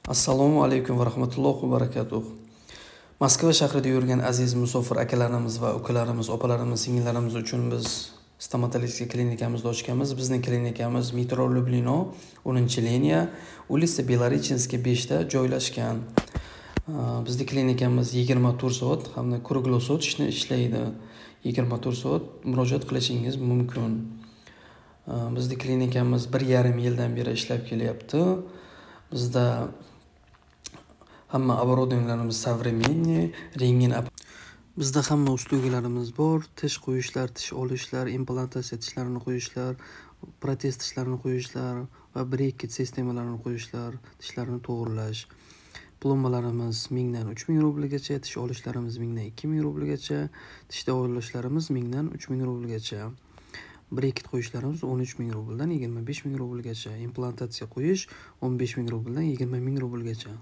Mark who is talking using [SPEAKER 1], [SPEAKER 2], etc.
[SPEAKER 1] Assalomu alaykum va rahmatullohi va barakatuh. Moskva shahrida yurgan aziz musofir akalarimiz va ukalarimiz, opalarimiz, singillarimiz uchun biz stomatologik klinikamizni ochganmiz. Bizning klinikamiz metro Lublino, 10-liniya, улица Белореченская 5 da joylashgan. Bizning klinikamiz 24 soat hamda круглосуточно ishlaydi. 24 soat murojaat qilishingiz mumkin. Bizning klinikamiz 1,5 yildan beri ishlab kelyapti. Bizda hamma оборудование larimiz современный, rentgen. Bizda hamma услуга larimiz bor: tish qo'yishlar, tish olishlar, implantatsiya tishlarini qo'yishlar, protez tishlarini qo'yishlar va breket sistemalarini qo'yishlar, tishlarni to'g'rilash. Plombalarimiz 1000 dan 3000 rublgacha, tish olishlarimiz 1000 dan 2000 rublgacha, tish davolatishlarimiz 1000 dan 3000 rublgacha. Breket qo'yishlarimiz 13 000 rubldan 25 000 rublgacha, implantatsiya qo'yish 15 000 rubldan 20 000 rublgacha.